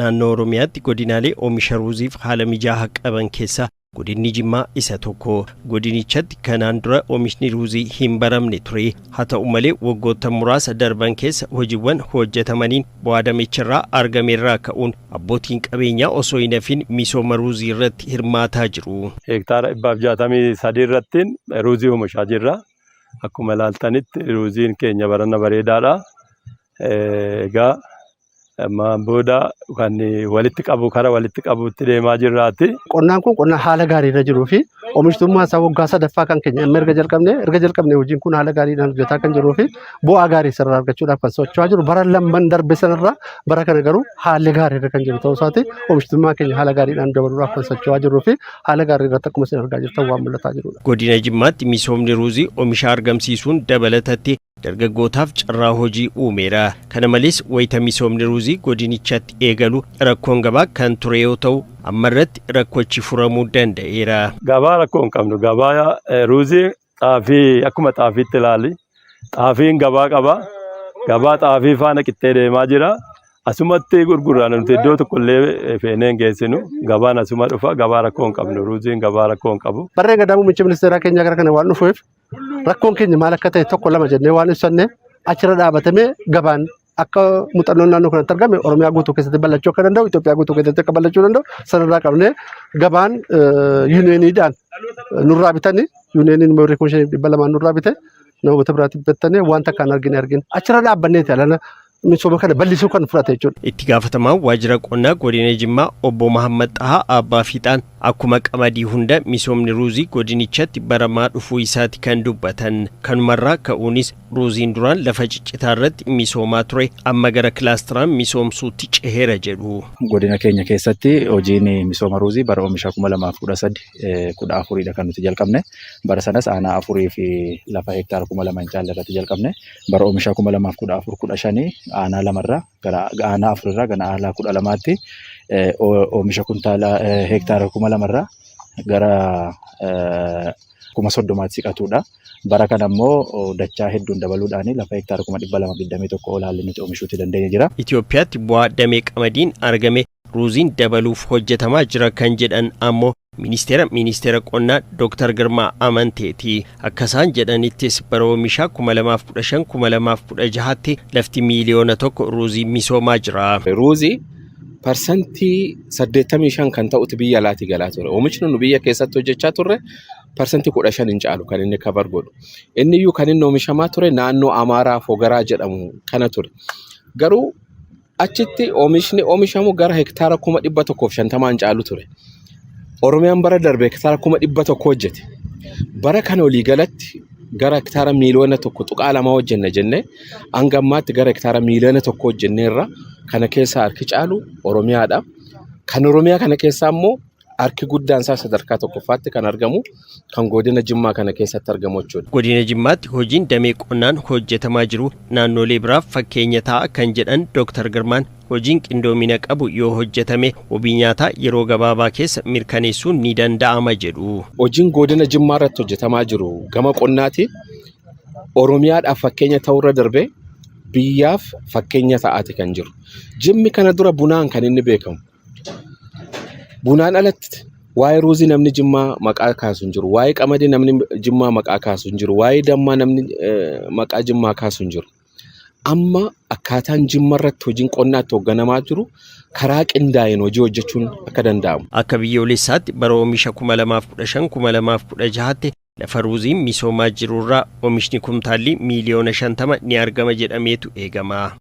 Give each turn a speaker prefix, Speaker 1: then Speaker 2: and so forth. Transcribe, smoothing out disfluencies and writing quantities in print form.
Speaker 1: Naannoo Oromiyaatti godinaalee oomisha ruuziif haala mijaa'aa qaban keessaa godinni Jimmaa isa tokko. Godinichatti kanaan dura oomishni ruuzii hin baramne ture. Haa ta'u malee, waggoota muraasa darban keessa hojiiwwan hojjetamaniin bu'aa damicharraa argamerraa ka'uun abbootiin qabeenyaa osoo hin hafin misooma ruuzii irratti hirmaataa jiru.
Speaker 2: Hektaara 163 irratti ruuzii oomishaa jirra. Akkuma ilaaltanitti ruuziin keenya barana bareedaadha. Egaa ammaan booda kan walitti qabu kara walitti qabuutti deemaa jirraati.
Speaker 3: Qonnaan kun qonna haala gaarii irra jiruu fi oomishtummaa isaa waggaa sadaffaa kan keenya amma erga jalqabne hojiin kun haala gaariidhaan hojjetaa kan jiruu fi bu'aa gaarii sirraa argachuudhaaf kan socho'aa jiru. Bara lamman darbe sanarraa bara kana garuu haalli gaarii irra kan jiru ta'uu isaati. Oomishtummaa keenya haala gaariidhaan dabaluudhaaf kan socho'aa jiruu fi haala gaarii irratti akkuma isin argaa jirtan waan mul'ataa jirudha.
Speaker 1: Godina Jimmaatti misoomni ruuzii oomisha argamsiisuun dabalatatti dargaggootaaf carraa hojii uumeera. Kana malees, wayita misoomni ruuzii godinichatti eegalu rakkoon gabaa kan ture yoo ta'u, ammarratti rakkochi furamuu danda'eera.
Speaker 2: Gabaa rakkoo hin qabnu. Gabaa ruuzii xaafii akkuma xaafiitti ilaali. Xaafiin gabaa qaba. Gabaa xaafii faana qixxee deemaa jira. Asumatti gurgurraa, nuti iddoo tokkollee feenee hin geessinu. Gabaan asuma dhufa. Gabaa rakkoo hin qabnu. Ruuziin gabaa rakkoo hin qabu.
Speaker 3: Barreen gadaa muummicha ministeeraa keenya gara kana waan dhufuuf, rakkoon keenya maal akka ta'e tokko lama jennee waan ibsanne, achirra dhaabatamee gabaan akka muuxannoon naannoo kanatti argame Oromiyaa guutuu keessatti bal'achuu akka danda'u, Itoophiyaa guutuu keessatti akka bal'achuu danda'u sanarraa qabnee gabaan yuuniyeeniidhaan nurraa bitanii, yuuniyeeniin birrii 5,200 nurraa bite, namoota biraatti bittanii wanta akkaan argine achirra dhaabbanneeti alana misooma kana bal'isuu kan fudhate jechuudha.
Speaker 1: Itti gaafatamaan waajjira qonnaa godina Jimmaa obbo Mahammad Xahaa Abbaa Fiixaan akkuma qamadii hunda misoomni ruuzii godinichatti baramaa dhufuu isaati kan dubbatan. Kanumarraa ka'uunis ruuziin duraan lafa ciccitaa irratti misoomaa ture amma gara kilaasteraan misoomsuutti ceheera jedhu.
Speaker 4: Godina keenya keessatti hojiin misooma ruuzii bara oomisha 2013 14dha kan nuti jalqabne. Bara sanas aanaa afurii fi lafa hektaara 2,000 hin caalle irratti jalqabne. Bara oomisha 2014 15 aanaa lamarraa gara aanaa afurirraa gara aanaa 12tti oomisha kuntaala hektaara 2,000rraa gara 30,000tti siqatudha. Bara kana immoo dachaa hedduun dabaluudhaan lafa hektaara 221,000 ol haalli nuti oomishuutti dandeenye jira.
Speaker 1: Itoophiyaatti bu'aa damee qamadiin argame ruuziin dabaluuf hojjetamaa jira kan jedhan ammoo ministeera qonnaa Dr. Girmaa Amanteeti. Akka isaan jedhanittis bara oomishaa 2015 2016tti lafti miiliyoona 1 ruuzii misoomaa jira.
Speaker 5: Ruuzii 85% kan ta'utu biyya alaatii galaa ture. Oomishni nu biyya keessatti hojjechaa turre 15% hin caalu kan inni cover godhu. Inni iyyuu kan inni oomishamaa ture naannoo Amaaraa Fogaraa jedhamu kana ture. Garuu achitti oomishni oomishamu gara hektaara 150,000 hin caalu ture. Oromiyaan bara darbe hektaara 100,000 hojjete. Bara kana olii galatti gara hektaara miiliyoona 1.2 hojjenna jennee hanga ammaatti gara hektaara miiliyoona 1 hojjenneerra. Kana keessaa harki caalu Oromiyaadha. Kan Oromiyaa kana keessaa immoo harki guddaan isaa sadarkaa tokkoffaatti kan argamu kan godina Jimmaa kana keessatti argamu jechuudha.
Speaker 1: Godina Jimmaatti hojiin damee qonnaan hojjetamaa jiru naannolee biraaf fakkeenya ta'a kan jedhan Dr. Girmaan, hojiin qindoomina qabu yoo hojjetame wabii nyaataa yeroo gabaabaa keessa mirkaneessuun ni danda'ama jedhu.
Speaker 5: Hojiin godina Jimmaa irratti hojjetamaa jiru gama qonnaatiin Oromiyaadhaaf fakkeenya ta'urra darbee biyyaaf fakkeenya ta'aati kan jiru. Jimmi kana dura bunaan kan inni beekamu. Bunaan alatti waa'ee ruuzii namni Jimmaa maqaa kaasu hin jiru. Waa'ee qamadii namni Jimmaa maqaa kaasu hin jiru. Waa'ee dammaa namni maqaa Jimmaa kaasu hin jiru. Amma akkaataan Jimma irratti hojiin qonnaa itti hoogganamaa jiru karaa qindaa'een hojii hojjechuun akka danda'amu.
Speaker 1: Akka biyyoolessaatti bara oomisha 2015 2016tti lafa ruuziin misoomaa jirurraa oomishni kumtaalli miiliyoona 50 ni argama jedhameetu eegama.